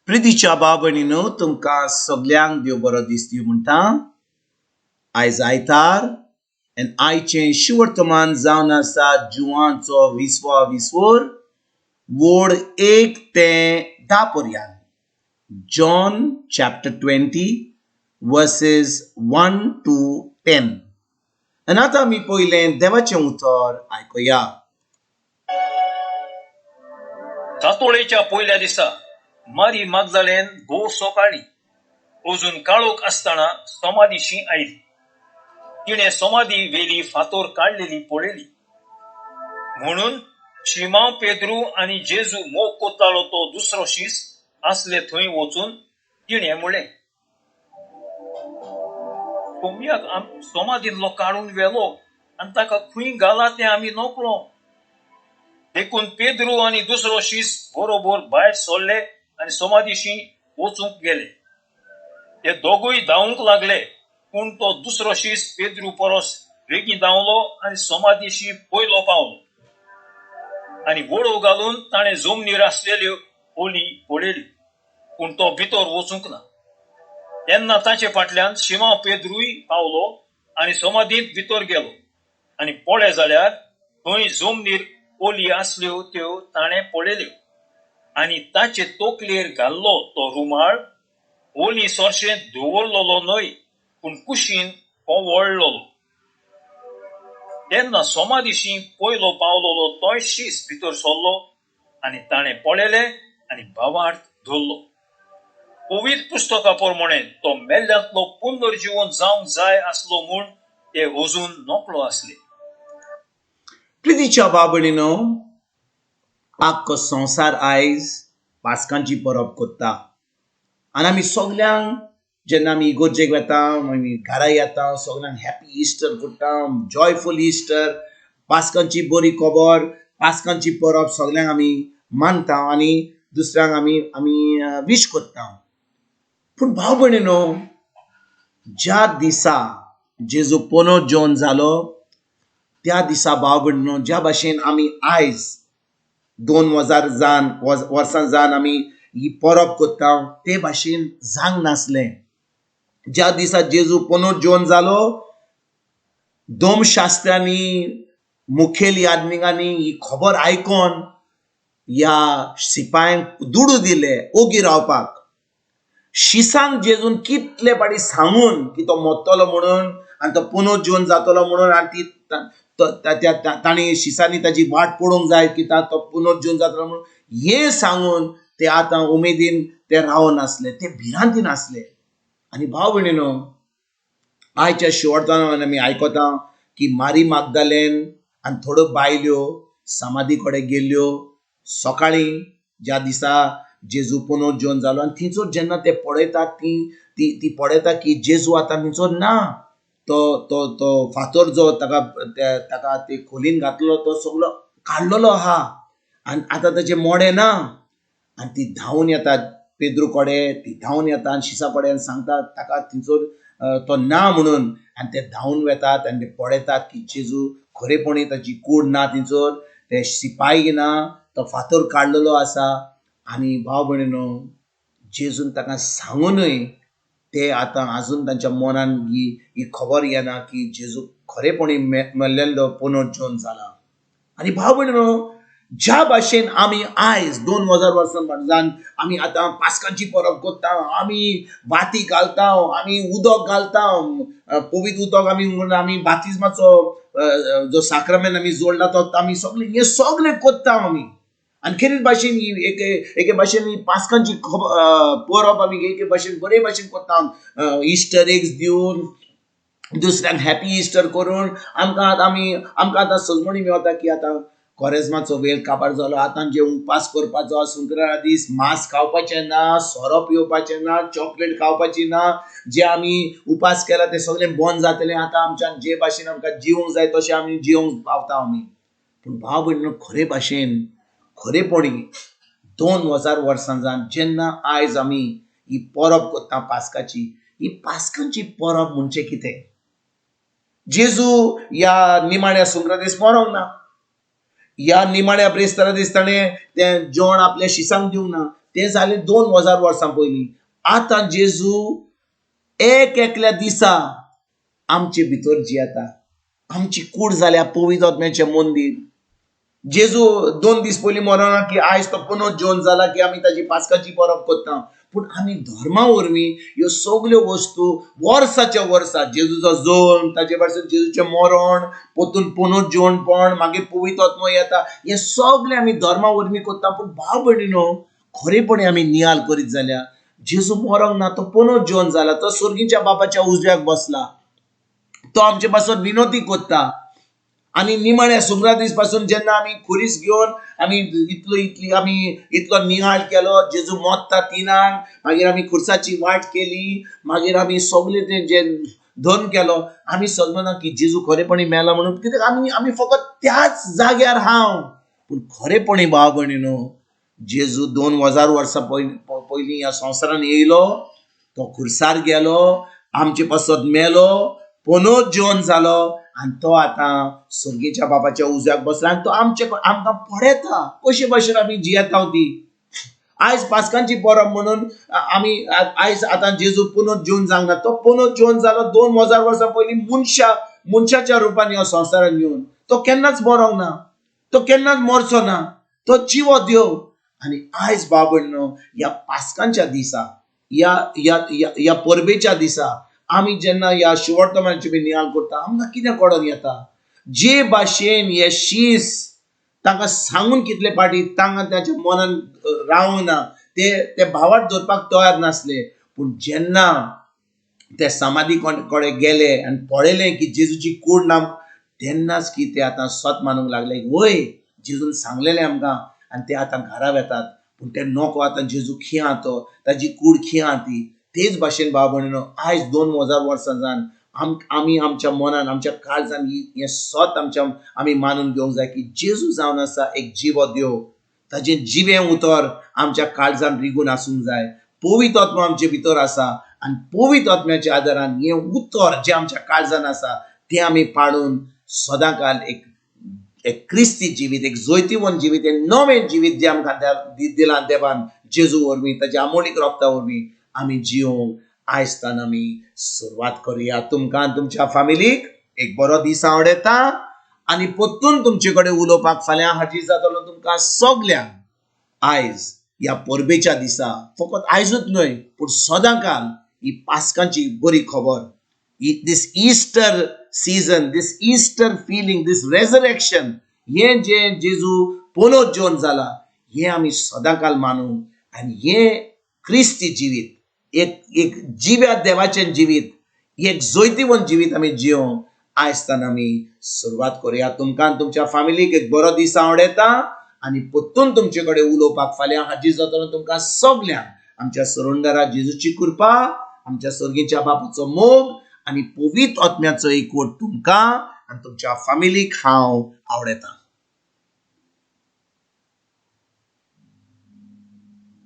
प्रितीच्या भाव भयणीनो, तुमकां सगल्यांक देव बरो दीस दिवं म्हणटा. आयज आयतार आनी आयचें शिवर्तमान जावन आसा जुवांचो विसवा विसवर वोड 1 ते 10 पर्यंत. John chapter 20 verses 1 to 10. आनी आतां आमी पयलें देवाचें उतर आयकुया. जातोळेच्या पयल्या दिसा मारी मागदालेन भोव सकाळीं अजून काळोख आसतना समाधीशी आयली. तिणें समाधी वेली फातोर काडलेली पळयली. म्हणून शिमांव पेद्रू आनी जेजू मोग कोत्तालो तो दुसरो शीस आसले थंय वचून तिणें म्हणलें, कोंबयाक समाधींतलो काडून व्हेलो आनी ताका खंय घाला तें आमी नकळो. देखून पेद्रू आनी दुसरो शीस बरोबर भायर सरले आनी समाधीशी वचूंक गेले. ते दोगूय धांवूंक लागले, पूण तो दुसरो शीस पेद्रू परस बेगीन धांवलो आनी समाधीशी पयलो पावलो. आनी वळोव घालून ताणें जमनीर आसलेल्यो ओली पळयली, पूण तो भितर वचूंक ना. तेन्ना ताचे फाटल्यान शिमांव पेद्रूय पावलो आनी समाधींत भितर गेलो. आनी पळय जाल्यार थंय जमनीर ओली आसल्यो त्यो ताणें पळयल्यो. आनी ताचे तकलेर घाल्लो तो रुमाळ ओली सोरशेंत दवरलेलो न्हय, पूण कुशीन कोवळलेलो. तेन्ना समाधीशी पयलो पावलेलो तोय शीस भितर सरलो आनी ताणें पळयलें आनी भावार्थ धरलो. पवित्र पुस्तका प्रमाणे तो मेल्ल्यांतलो पुनर्जिवन जावंक जाय आसलो म्हूण ते अजून नकळो आसले. प्रितीच्या भाव भयणीनो, आख्खो संवसार आयज पास्कांची परब करता आनी आमी सगल्यांक जेन्ना आमी इगोर्जेक वेता, आमी घरा येता, सगल्यांक हॅपी इस्टर करता, जॉयफूल इस्टर, पास्कांची बरी खबर, पास्कांची परब सगल्यांक आमी मानता आनी दुसऱ्यांक आमी वीश करता. पूण भाव भयणीनो, ज्या दिसा जेजू पुनर्जीवन जालो त्या दिसा भाव भयणीनो, ज्या भाशेन आमी आयज 2000 जान वर्सां जावन आमी ही परब करता ते भाशेन जावंक नासलें. ज्या दिसा जेजू पुनर्जीवन जालो, दोमशास्त्र्यांनी, मुखेल याज्ञिकांनी ही खबर आयकोन ह्या सिपायांक दुडू दिले ओगी रावपाक. शिसांक जेजून कितले फाटी सांगून की तो मरतलो म्हणून आनी तो पुनर्जीवन जातलो म्हणून, आनी ती तांणी शिसांनी ताची वाट पळोवंक जाय की तो पुनर्जीवन जातलो म्हणून, हें सांगून ते आतां उमेदीन ते रावनासले, ते भिरांतीन आसले. आनी भाव भयणीनो, आयच्या शिवडताना आमी आयकता की मारी मागदालेन आनी थोड्यो बायल्यो समाधी कडेन गेल्ल्यो सकाळीं ज्या दिसा जेजू पुनर्जीवन जालो. आनी थंयसर जेन्ना ते पळयतात, ती ती पळयता की जेजू आतां थंयसर ना, तो तो तो फातर जो ताका ते खोलीन घातलो तो सगलो काडलेलो आहा आनी आतां ताचें मोडें ना. आनी ती धांवून येतात पेद्रू कडेन, ती धांवून येता आनी शिसा कडेन सांगतात ताका थंयसर तो ना म्हणून. आनी ते धांवून वेतात आनी ते पळयतात की जेजू खरेपणी ताची कूड ना थंयसर, ते सिपाही ना, तो फातर काडलेलो आसा. आनी भाव भयणीनो, जेजून ताका सांगूनय ते आतां आजून तांच्या मनान ही खबर येना की जेजू खरेपणी मेल्लेलो पुनर्जीवन जाला. आनी भाव भयणीनो, ज्या भाशेन आमी आयज 2000 वर्सां जावन आमी आतां पास्कांची परब करता, आमी वाती घालता, आमी उदक घालता, पवित्र उदक आमी म्हणून आमी बातिज्माचो जो साक्रामेंत आमी जोडला तो आमी सगळे हें सगळें करता आमी. आनी खेरीत भाशेन ही एके भाशेन ही पास्कांची परब आमी एके भाशेन बरे भाशेन करता, इस्टर एग्स दिवन दुसऱ्यांक हॅपी इस्टर करून. आमकां आतां आमी आमकां आतां सजमणी मेवता की आतां कोरेज्माचो वेळ काबार जालो, आतां जे उपास करपाचो, सुंक्रारा दीस मांस खावपाचें ना, सोरो पिवपाचें ना, चॉकलेट खावपाची ना, जे आमी उपास केला ते सगळें बंद जातलें. आतां आमच्यान जे भाशेन आमकां जिवंक जाय तशें आमी जिवंक पावता आमी. पूण भाव भयणीनो, खरे भाशेन खरेपणी 2000 वर्सां जावन जेन्ना आयज आमी ही परब करता पास्काची, ही पास्कांची परब म्हणजे कितें? जेजू ह्या निमाण्या सुंक्रा दीस मरोंक ना. ह्या निमाण्या ब्रेस्तारा दीस ताणें तें जेवण आपल्या शिसांक दिवंक ना, तें जालें 2000 वर्सां पयलीं. आतां जेजू एक एकल्या दिसा आमचे भितर जियेता. आमची कूड जाल्या पवित्र आत्म्याचें मंदीर. जेजू 2 दीस पयलीं मरना की आयज तो पुनर्जीवन जाला की आमी ताजी पास्काची परब करता. पूण आमी धर्मा वरवीं ह्यो सगल्यो वस्तू वर्साच्या वर्सा, जेजूचो जल्म, ताजे पासून जेजूचें मरण, परतून पुनर्जीवनपण, मागीर पवित्र आत्मो येता, हें सगलें आमी धर्मा वरवीं करता. पूण भाव भयणीनो, खरेपणी आमी नियाल करीत जाल्यार जेजू मरोंक ना, तो पुनर्जीवन जाला, तो सर्गीच्या बापाच्या उजव्याक बसला, तो आमचे पासून विनोती करता. आनी निमाण्या सुमरा दीस पासून जेन्ना आमी खुरीस घेवन आमी इतलो इतली आमी इतलो निहाळ केलो, जेजू मोत्ता 3, मागीर आमी खुर्साची वाट केली, मागीर आमी सगळे ते जे धर्म केलो, आमी समजना की जेजू खरेपणी मेला म्हणून, कित्याक आमी आमी फकत त्याच जाग्यार हांव. पूण खरेपणी भाव भयणीनो, जेजू 2000 वर्सां पयलीं ह्या संवसारान येयलो, तो खुर्सार गेलो, आमचे पासत मेलो, पुनर्जीवन जालो आनी तो आतां सर्गीच्या बापाच्या उजव्याक बसला आनी तो आमचे आमकां पळयता कशे भशेन आमी जियेता ती. आयज पास्कांची परब म्हणून आमी आयज आतां जेजू पुनर्जीवन जावंक ना, तो पुनर्जीवन जालो 2000 वर्सां पयलीं मनशाच्या रुपान ह्या संवसारान येवन. तो केन्नाच मरोंक ना, तो केन्नाच मरचो ना, तो जिवो देव. आनी आयज भाव भयणीनो, ह्या पास्कांच्या दिसा, ह्या ह्या ह्या परबेच्या दिसा आमी जेन्ना ह्या शिवोर्तमानाची बी नियाळ करता, आमकां कितें कळोन येता, जे भाशेन हे शीस तांकां सांगून कितले फाटी तांकां ताच्या मनान रावंक ना, ते ते भावार्थ दवरपाक तयार नासले. पूण जेन्ना ते समाधी कडेन गेले आनी पळयलें की जेजूची कूड ना, तेन्नाच की ते आतां सत मानूंक लागले, वय जेजून सांगलेलें आमकां. आनी ते आतां घरा वेतात, पूण ते नको आतां जेजू खंय तो, ताजी कूड खंय ती. तेच भाशेन भाव भयणीनो, आयज 2000 वर्सां जावन आमी आमच्या मनान, आमच्या काळजान हें सत आमच्या आमी मानून घेवंक जाय की जेजू जावन आसा एक जिवो देव. ताजें जिवें उतर आमच्या काळजान रिगून आसूंक जाय. पवित्र आत्मो आमचे भितर आसा आनी पवित्र आत्म्याच्या आदारान हें उतर जें आमच्या काळजान आसा तें आमी पाळून सदांकाल एक एक क्रिस्ती जिवीत, एक जैतिवंत जिवीत, एक नवें जिवीत जें आमकां दिलां देवान जेजू वरवीं, ताच्या आमोलीक रोगता वरवीं आमी जिवंक आयज आमी सुरवात करुया. तुमकां तुमच्या फामिलीक एक बरो दीस आवडटा आनी परतून तुमचे कडेन उलोवपाक फाल्यां हाजीर जातलो. तुमकां सगल्यांक आयज ह्या परबेच्या दिसा, फकत आयजूच न्हय पूण सदांकाल ही पास्कांची बरी खबर, this Easter season, this Easter feeling, this resurrection, हें जें जेजू पुनर्जीवन जाला हें आमी सदांकाल मानूंक आनी हें क्रिस्ती जिवीत, एक एक जिव्या देवाचें जिवीत, एक जैतिवंत जिवीत आमी जियोंक आयज आमी सुरवात करुया. तुमकां तुमच्या फामिलीक एक बरो दीस आवडटा आनी परतून तुमचे कडेन उलोवपाक फाल्यां हाजीर जातलो. तुमकां सगल्यांक आमच्या सरुंदरा जेजूची कृपा, आमच्या सर्गीच्या बापाचो मोग आनी पवित्र आत्म्याचो एकवट तुमकां आनी तुमच्या फामिलीक हांव आवडटा.